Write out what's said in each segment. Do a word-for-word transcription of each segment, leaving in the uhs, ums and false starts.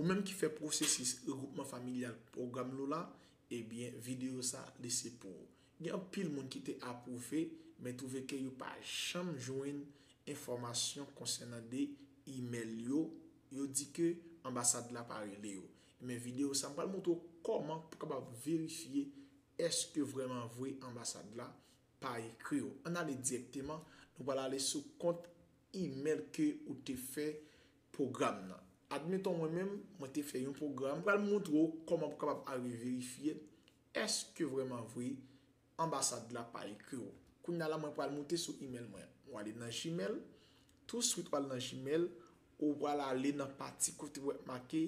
Ou menm ki fè pwosesis regwoupman familyal pwogram nou la, ebyen, videyo sa li se pou ou. Gen anpil moun ki te apwouve, men twouve ke yo pa janm jwenn enfòmasyon konsènan de imèl yo. Yo di ke anbasad la pa rele yo. Men videyo sa, m pral montre w kòman pou kapab verifye èske vrèman vre anbasad la pa ekri w. Ann ale dirèkteman, nou pral ale sou kont imèl ke ou te fè pwogram nan. Admeton mwen menm, mwen te fè yon pwogram. M pral montre w kòman pou kapab arive verifye èske vrèman vre anbasad la pa ekri w. Kounye a la, mwen pral moute sou imèl mwen. Ou ale nan Gmail, touswit ou ale nan Gmail, ou pral ale nan pati kote w wè make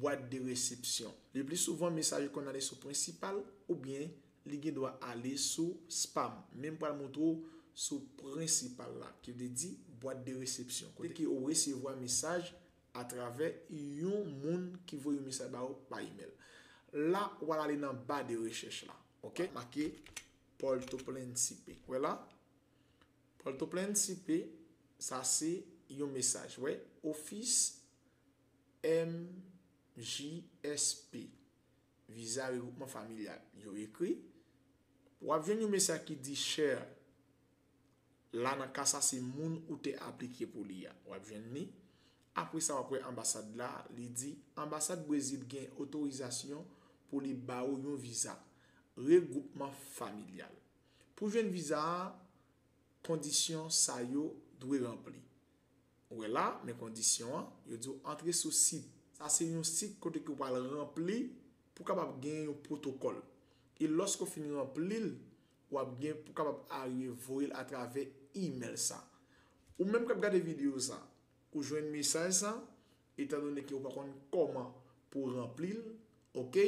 boîte de réception. Le pli souvan, mesaj yo konn ale sou prensipal oubyen li gen dwa ale sou spam. Men m pral montre w sou prensipal la, ki vle di boîte de réception. Kote ke ou resevwa mesaj atravè yon moun ki voye yon mesaj ba ou pa imèl. La, ou pral ale nan ba de rechèch la. Ok? Make Pòtoprensip. Wè la? Pòtoprensip, sa se yon mesaj. Wè? Office M J S P. Viza regwoupman familyal. Yo ekri. W ap jwenn yon mesaj ki di share. La, nan ka sa, se moun ou te aplike pou li a. W ap jwenn li. Apre sa, w ap wè anbasad la, li di, anbasad Brezil gen otorizasyon pou li ba ou yon viza regwoupman familyal. Pou jwenn viza a, kondisyon sa yo dwe ranpli. Ou wè la, men kondisyon an, yo di w antre sou sit. Sa se yon sit kote ke w pral ranpli pou kapab gen yon pwotokòl. E lòske w fin ranpli l, w ap gen pou kapab arive voye l atravè imèl sa. Ou menm k ap gade videyo sa, ou jwenn mesaj sa, etandone ke ou pa konn kòman pou w ranpli l, ok?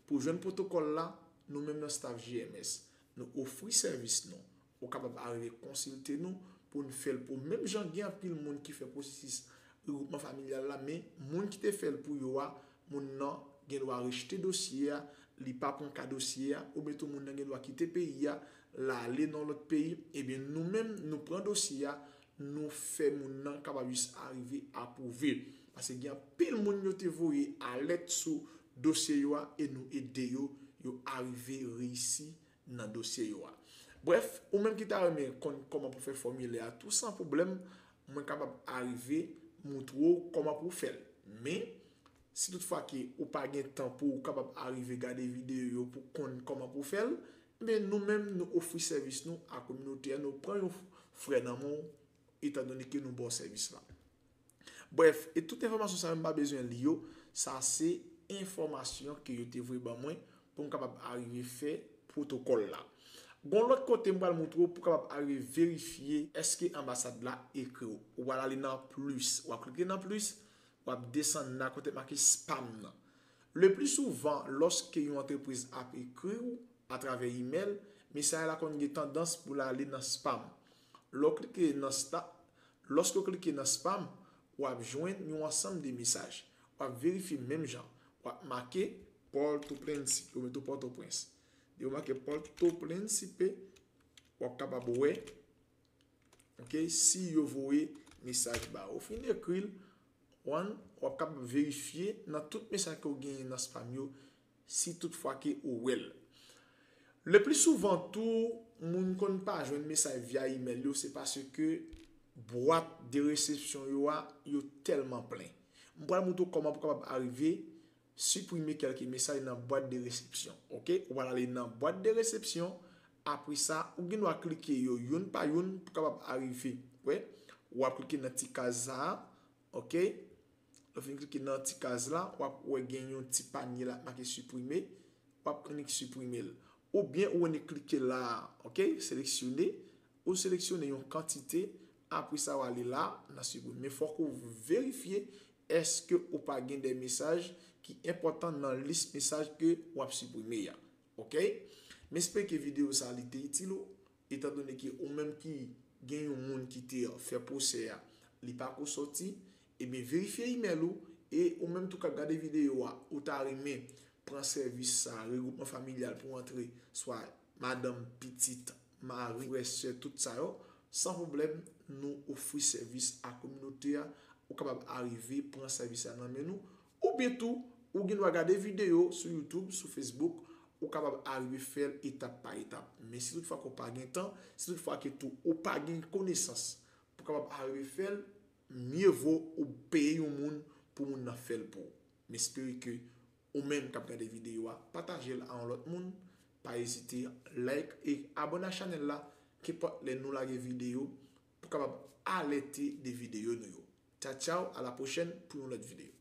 Pou w jwenn pwotokòl la, nou menm nan staff G M S, nou ofri sèvis nou. Ou kapab arive konsilte nou pou n fè l pou ou. Menm jan gen anpil moun ki fè pwosesis regwoupman familyal la, men moun ki te fè l pou yo a, moun nan gen dwa rejte dosye a, li pa pran ka dosye a, oubyen tou moun nan gen dwa kite peyi a, l ale nan lòt peyi, ebyen nou menm, nou pran dosye a, nou fè moun nan kapab jis arive apwouve. Paske gen anpil moun yo te voye alèt sou dosye yo a e nou ede yo, yo arive reyisi nan dosye yo a. Brèf, ou menm ki ta renmen konn kòman pou fè fòmilè a tou san pwoblèm, mwen kapab arive moutre w kòman pou w fè l. Men, si toutfwa ke ou pa gen tan pou ou kapab arive gade videyo yo pou konn kòman pou w fè l, men nou menm nou ofri sèvis nou a kominote a, nou pran yon frè nan men w, etandone ke nou ba w sèvis la. Brèf, e tout enfòmasyon sa yo, m pa bezwen li yo, sa se enfòmasyon ke yo te voye ban mwen pou m kapab arive fè pwotokòl la. Gon lòt kote m pral moutre w pou kapab arive verifye èske anbasad la ekri w. Ou pral ale nan plis, w ap klike nan plis, w ap desann la kote make spam nan. Le pli souvan, lòske yon antrepriz ap ekri w atravè imèl, mesaj la konn gen tandans pou l ale nan spam. Lè w klike nan sta, lòske w klike nan spam, w ap jwenn yon ansanm de mesaj. W ap verifye menm jan. W ap make Pòtoprensip, ou mete Pòtoprens. Depi w make Pòtoprensip, w ap kapab wè, ok, si yo voye mesaj ba ou. Fin ekri l, w ap kapab verifye nan tout mesaj ke w genyen nan spam yo, si toutfwa ke ou wè l. Le pli souvan tou, moun konn pa jwenn mesaj via imèl yo, se paske bwat de resepsyon yo a, yo tèlman plen. M pral moutre w kòman pou kapab arive siprime kèlke mesaj nan bwat de resepsyon. Ok? Ou pral ale nan bwat de resepsyon. Apre sa, ou gen dwa klike yo youn pa youn pou kapab arive. Wè? W ap klike nan ti kaz sa a. Ok? Lè w fin klike nan ti kaz la, w ap wè gen yon ti panye la make siprime. W ap klik siprime l. Oubyen ou annik klike la a. Ok? Seleksyone. Ou seleksyone yon kantite. Apre sa, w ale la, nan siprime. Men fòk ou verifye èske ou pa gen de mesaj ki enpòtan nan lis mesaj ke w ap siprime a. Ok? M espere ke videyo sa a li te itil ou, etandone ke ou menm ki gen yon moun ki te fè pwosè a, li pa ko sòti, ebyen verifye imèl ou, e ou menm tou k ap gade videyo a, ou ta renmen pran sèvis sa, regwoupman familyal pou antre, swa madanm, pitit, mari, frè, sè, tout sa yo, san pwoblèm, nou ofri sèvis a kominote a, ou kapab arive pran sèvis la nan men nou, Oubyen tou, ou gen dwa gade videyo sou YouTube, sou Facebook, ou kapab arive fè l etap pa etap. Men si toutfwa ke w pa gen tan, si toutfwa ke tou ou pa gen konesans pou kapab arive fè l, mye vo ou peye yon moun pou moun nan fè l pou ou. M espere ke ou menm k ap gade videyo a, pataje l a yon lòt moun, pa ezite like e abòne a chanèl la, kenpòt lè nou lage videyo, pou kapab alète de videyo nou yo. Tchao, tchao, a la pwochèn pou yon lòt videyo.